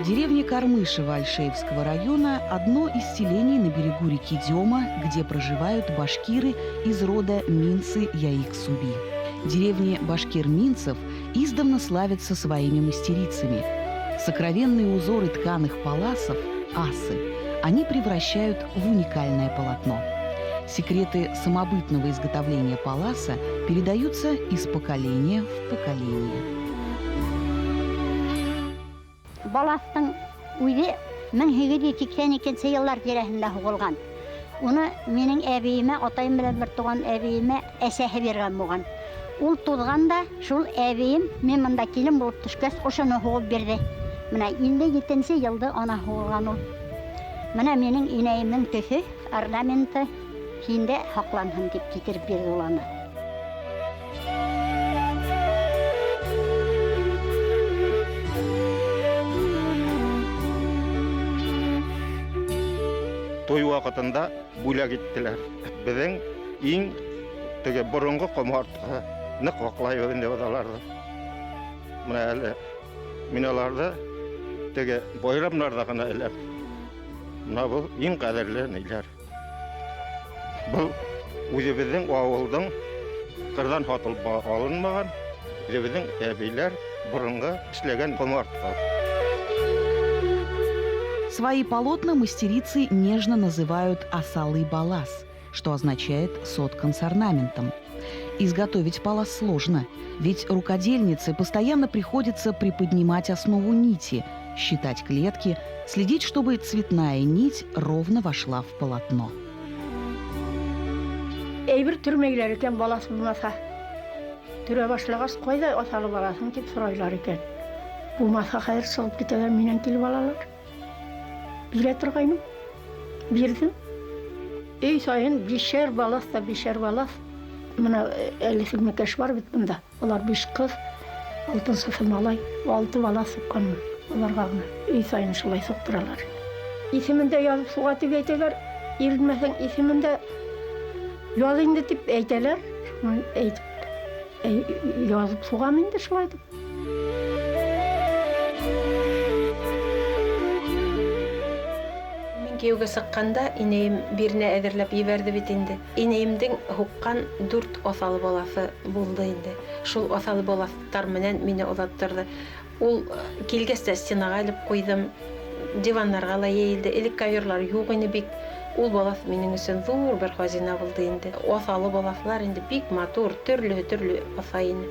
Деревня Кармышево Альшеевского района – одно из селений на берегу реки Дема, где проживают башкиры из рода Минцы Яик-Суби. Деревни башкир-минцев издавна славятся своими мастерицами. Сокровенные узоры тканых паласов – асы – они превращают в уникальное полотно. Секреты самобытного изготовления паласа передаются из поколения в поколение. Балаҫтың үҙе 1882 йылдар тирәһендә һуғылған. Уны минең әбейемә, атайым менән бер туған әбейемә әсәһе биргән булған. Ул туҙған да шул әбейем мин бында килен булып төшкәс ошоно һуғып бирҙе. Бына 57 йылда ана һуғылған ул. Бына минең инәйемдең төҫө, орнаменты һиндә һаҡланһын тип китереп бирҙе ул аны. Туй ваҡытында бүләк иттеләр. Беҙҙең иң теге боронғо ҡомартҡы ныҡ һаҡлайбыҙ инде беҙ аларҙы. Бына әле мин аларҙы теге байрамдарҙа ғына эләм. Бына был иң ҡәҙерле ниләр. Был үҙебеҙҙең ауылдың ҡырҙан һатылып алынмаған, үҙебеҙҙең әбейләр боронғо эшләгән ҡомартҡы. Свои полотна мастерицы нежно называют «асалы-балас», что означает «соткан с орнаментом». Изготовить палас сложно, ведь рукодельнице постоянно приходится приподнимать основу нити, считать клетки, следить, чтобы цветная нить ровно вошла в полотно. Әйбер төрмәйләр икән балас булмаҫа. Төрә башлағас, ҡайҙа аҫалы балаҫың тип һорайлар икән. Булмаҫа хәҙер сығып китәләр, минән килеп алалар. Бирә торғайным. Бирҙем. Өй сайын бишәр балаҫ та бишәр балаҫ. Бына әле Сөлмәкәш бар бит бында. Улар биш ҡыҙ, алтынсыһы малай, алты бала суҡҡанмын. Уларға ғына өй сайын шулай суҡтыралар. Исемен дә яҙып суға тип әйтәләр. Иренмәһәң исемен дә яҙ инде тип әйтәләр. Шуны әйтеп, яҙып суғам инде шулай итеп. Мин кейәүгә сыҡҡанда инәйем бирнә әҙерләп ебәрҙе бит инде. Инәйемдең һуҡҡан 4 аҫалы балаҫы булды инде. Шул аҫалы балаҫтар менән мине оҙаттырҙы. Ул килгәс тә стенаға элеп ҡуйҙым, диваннарға ла йәйелде. Элек коверлар юҡ ине бик. Ул балаҫ минең өсөн ҙур бер хазина булды инде. Аҫалы балаҫлар инде бик матур, төрлө-төрлө аҫа ине.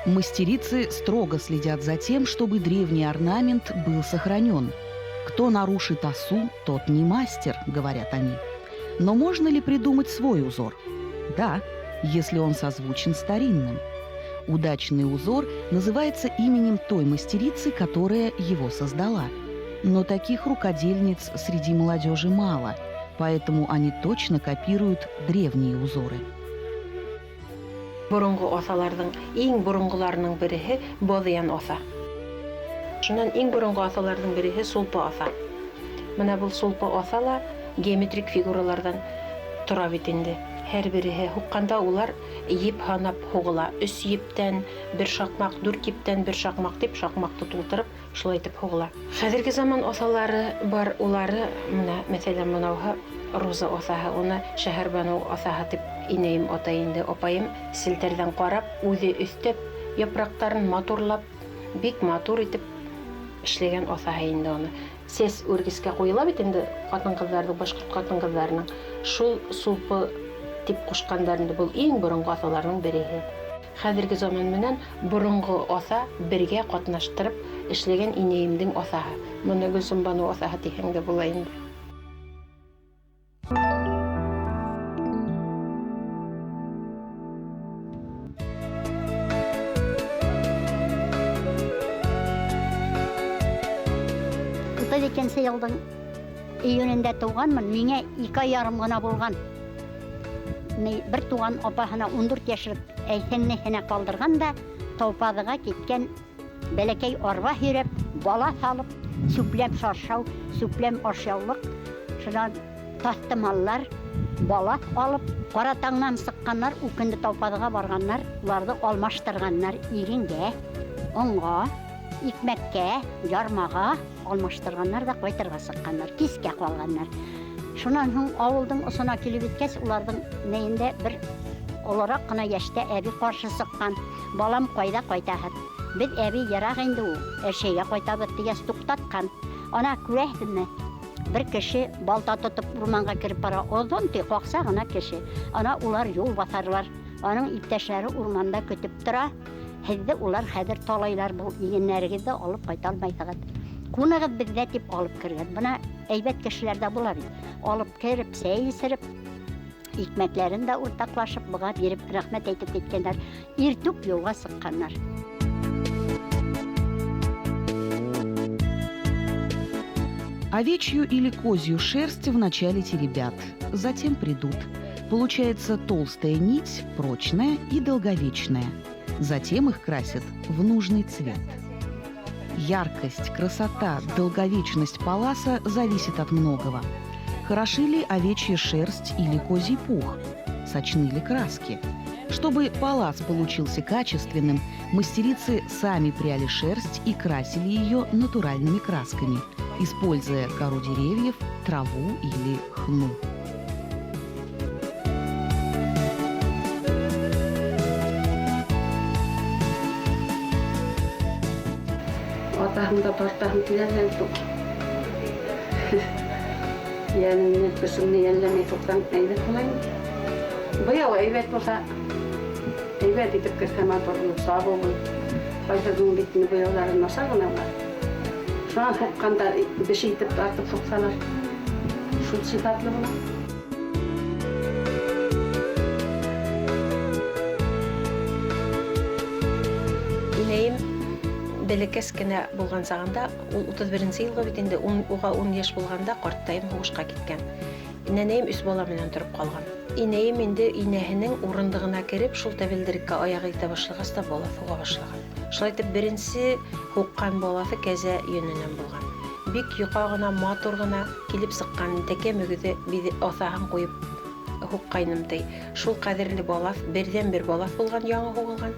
Мастерицы строго следят за тем, чтобы древний орнамент был сохранен. Кто нарушит осу, тот не мастер, говорят они. Но можно ли придумать свой узор? Да, если он созвучен старинным. Удачный узор называется именем той мастерицы, которая его создала. Но таких рукодельниц среди молодежи мало, поэтому они точно копируют древние узоры. Боронғо аҫаларҙың иң боронғоларының береһе Баҙыян аҫа. Шунан иң боронғо аҫаларҙың береһе Сулпы аҫа. Бына был Сулпы аҫа ла геометрик фигураларҙан тора бит инде. Һәр береһе һуҡҡанда улар еп һанап һуғыла. 3 ептән бер шаҡмаҡ, 4 ептән бер шаҡмаҡ тип шаҡмаҡты тултырып шулай итеп һуғыла. Хәҙерге заман аҫалары бар, улары бына мәҫәлән бынауһы Роза аҫаһы, уны Шәһәрбаныу аҫаһы тип инәйем атай инде, апайым селтәрҙән ҡарап, үҙе өҫтәп, япраҡтарын матурлап, бик матур итеп эшләгән аҫаһы инде уны. Сәс үргескә ҡуйыла бит инде ҡатын-ҡыҙҙарҙың, башҡорт ҡатын-ҡыҙҙарының. Шул сулпы тип ҡушҡандар инде, был иң боронғо аҫаларҙың береһе. Хәҙерге заман менән боронғо аҫа бергә ҡатнаштырып эшләгән инәйемдең аҫаһы. Быны Гөлсөмбаныу аҫаһы тиһәң дә була инде. Утыҙ икенсе йылдың июнендә тыуғанмын, миңә 2,5 ғына булған. Бер туған апаһына 14 йәшлек әйһеңнеһенә ҡалдырған да Таупаҙыға киткән, бәләкәй арба һөйрәп, бала һалып, сүпләм шаршау, сүпләм ашъяулыҡ, шунан таҫтымаллар, бала алып, ҡара таңнан сыҡҡаннар, ул көндө Таупаҙыға барғаннар, уларҙы алмаштырғаннар игенгә, онға, икмәккә, ярмаға алмаштырғаннар ҙа ҡайтырға сыҡҡаннар, кискә ҡалғаннар. Шунан һуң ауылдың осона килеп еткәс, уларҙың нейендә бер олораҡ ҡына йәштә әбей ҡаршы сыҡҡан. Балам, ҡайҙа ҡайтаһыҙ? Беҙ әбей йыраҡ инде ул, Әшәйгә ҡайтабыҙ тигәс туҡтатҡан. Ана күрәһеҙме? Бер кеше балта тотоп урманға кереп бара, оҙон ти ҡаҡса ғына кеше. Ана улар юл баҫарлар. Аның иптәшләре урманда көтөп тора. Һеҙҙе улар хәҙер талайлар, был игеннәрегеҙҙе алып ҡайта алмайһығыҙ. Ҡунығыҙ беҙҙә тип алып кергән. Бына әйбәт кешеләр ҙә була бит. Алып кереп, сәй эсереп, икмәкләрен дә уртаҡлашып, быға биреп, рәхмәт әйтеп киткәндәр. Иртүк юлға сыҡҡаннар. Овечью или козью шерсть вначале теребят, затем придут. Получается толстая нить, прочная и долговечная. Затем их красят в нужный цвет. Яркость, красота, долговечность паласа зависит от многого. Хороши ли овечья шерсть или козий пух? Сочны ли краски? Чтобы палас получился качественным, мастерицы сами пряли шерсть и красили ее натуральными красками, используя кору деревьев, траву или хну. Атаһым да тартаһым килә юҡ. Йәнемде, көсөмдө йәлләмәй туҡтан әйбәт була инде. Быяу әйбәт булһа, әйбәт итеп керһә матур булып, сабыу булып. Ҡайһының бит инде быяулары насар ғына була. Шунан һуҡҡанда беше итеп тартып һуҡсалар, шул сифатлы була. Инәйем бәләкәс кенә булған сағында, ул утыҙ беренсе йылғы бит инде, уға ун йәш булғанда ҡарттайым һуғышҡа киткән. Нәнәйем өс бала менән тороп ҡалған. Инәйем инде инәһенең урындығына кереп, шул тәбелдереккә аяғы итә башлағас та бала һуға башлаған. Шулай итеп беренсе һуҡҡан балаҫы кәзә йөнөнән булған. Бик йоҡа ғына, матур ғына килеп сыҡҡан тәкә мөгөҙө аҫаһын ҡуйып һуҡҡайным ти. Шул ҡәҙерле балаҫ, берҙән-бер балаҫ булған, яңы һуғылған.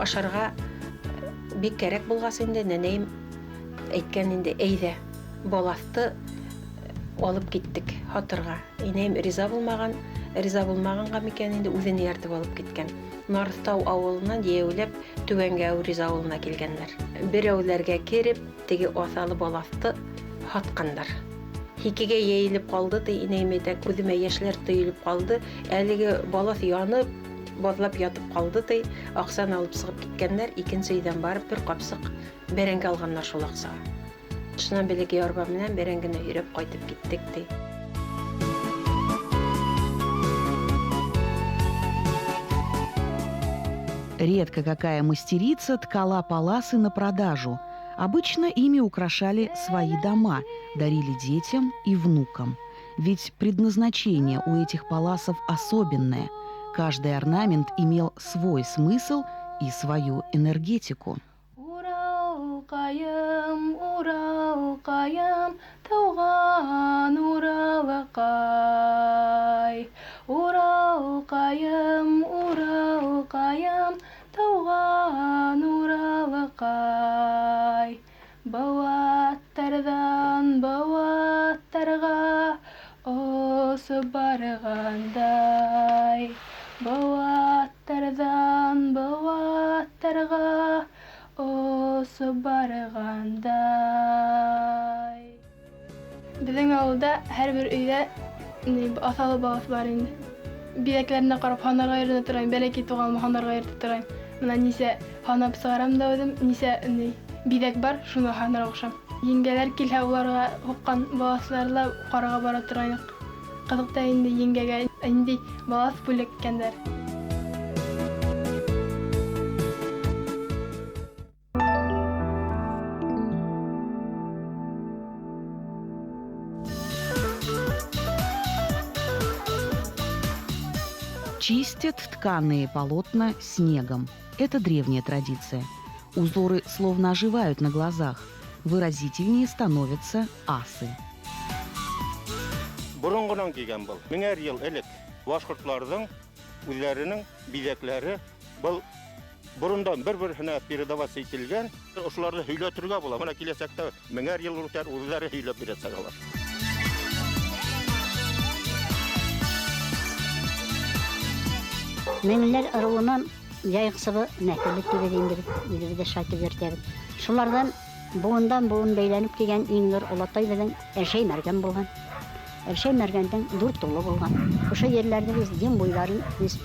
Ашарға бик кәрәк булғас инде нәнәйем әйткән инде, әйҙә, балаҫты алып киттек һатырға. Инәйем риза булмаған, риза булмағанға микән инде үҙен эйәртеп алып киткән. Нарыҫтау ауылынан йәйәүләп Түбәнге Әүриз ауылына килгәндәр. Берәүләргә кереп, теге аҫалы балаҫты һатҡандар. Һикегә йәйелеп ҡалды, ти инәйем әйтә, күҙемә йәшләр төйөлөп ҡалды. Әлеге балаҫ янып, баҙлап ятып ҡалды, ти. Аҡсаны алып сығып киткәндәр, икенсе өйҙән барып бер ҡапсыҡ бәрәңге алғандар шул аҡсаға. Шунан бәләкәй арба менән бәрәңгене өйрәп ҡайтып киттек, ти. Редко какая мастерица ткала паласы на продажу. Обычно ими украшали свои дома, дарили детям и внукам. Ведь предназначение у этих паласов особенное. Каждый орнамент имел свой смысл и свою энергетику. Уралҡайым, Уралҡайым, тыуған Уралҡай. Уралҡайым, Уралҡайым, тыуған Уралҡай. Быуаттарҙан быуаттарға осоп барғандай. Быуаттарҙан быуаттарға осоп барғандай. Беҙҙең ауылда һәр бер өйҙә аҫалы балаҫ бар инде. Биҙәкләренә ҡарап һанарға өйрәнә торайым, бәләкәй туғаныма һанарға өйрәтә торайым. Бына нисә һанап сығарам да үҙем, нисә биҙәк бар, шуны һанарға ҡушам. Еңгәләр килһә, уларға һуҡҡан балаҫлары ла ҡарарға бара торғайныҡ. Ҡыҙыҡ та инде еңгәгә ниндәй балаҫ бүләк иткәндәр. Чистят тканые полотна снегом. Это древняя традиция. Узоры словно оживают на глазах. Выразительнее становятся асы. Боронғонан килгән был. Меңәр йыл элек башҡорттарҙың үҙҙәренең биҙәктәре был борондан бер-береһенә передаваться ителгән. Ошоларҙы һөйләтергә була. Бына киләсәктә меңәр йыл үтәр, үҙҙәре һөйләп бирәсәк алар. Меңлеләр ырыуынан Яйыҡсыбы нәҫеле тибеҙ инде беҙ, үҙебеҙ ҙә шайтып йөрөтәбеҙ. Шуларҙан быуындан быуын бәйләнеп килгән иң ҙур олатай беҙҙең Әлшәй Мәргән булған. Әлшәй Мәргәндең дүрт улы булған. Ошо ерләрҙе беҙ Дим буйҙарын беҙ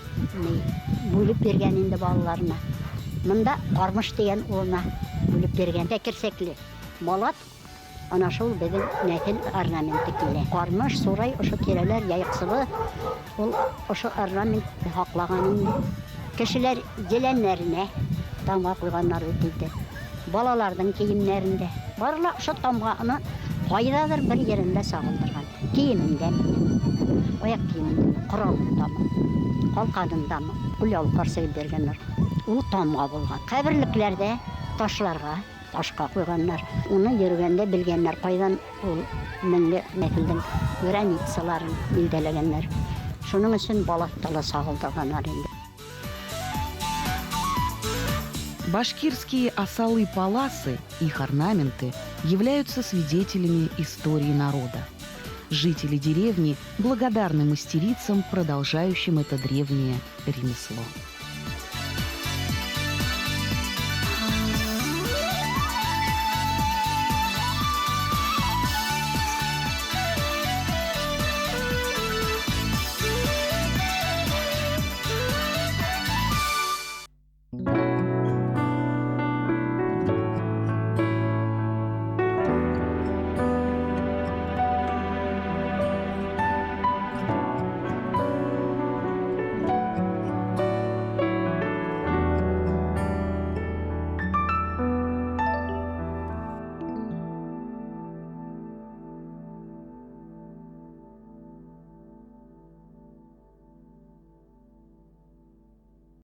бүлеп биргән инде балаларына. Мында Ҡармыш тигән улына бүлеп биргән. Тәкерсәкле малат, ана шул беҙҙең нәҫел орнаменты килә. Ҡармыш, Сурай, ошо тирәләр, Яйыҡсыбы, ул ошо орнамент һаҡлаған инде. Кешеләр еләннәренә тамға ҡуйғаннар бит инде. Балаларҙың кейемдәрендә. Бары ла ошо тамғаны ҡайҙалыр бер ерендә сағылдырған. Кейемендә, аяҡ кейемендә, ҡоралындамы, ҡалҡанындамы, ҡулъяулыҡтар сигеп биргәндәр. Ул тамға булған. Ҡәберлекләрҙә ташларға, ташҡа ҡуйғандар. Уны йөрөгәндә белгәндәр, ҡайҙан ул меңле нәҫелдең границаларын билдәләгәндәр. Шуның өсөн балаҫта ла сағылдырғандар инде. Башкирские асалы-паласы, их орнаменты, являются свидетелями истории народа. Жители деревни благодарны мастерицам, продолжающим это древнее ремесло.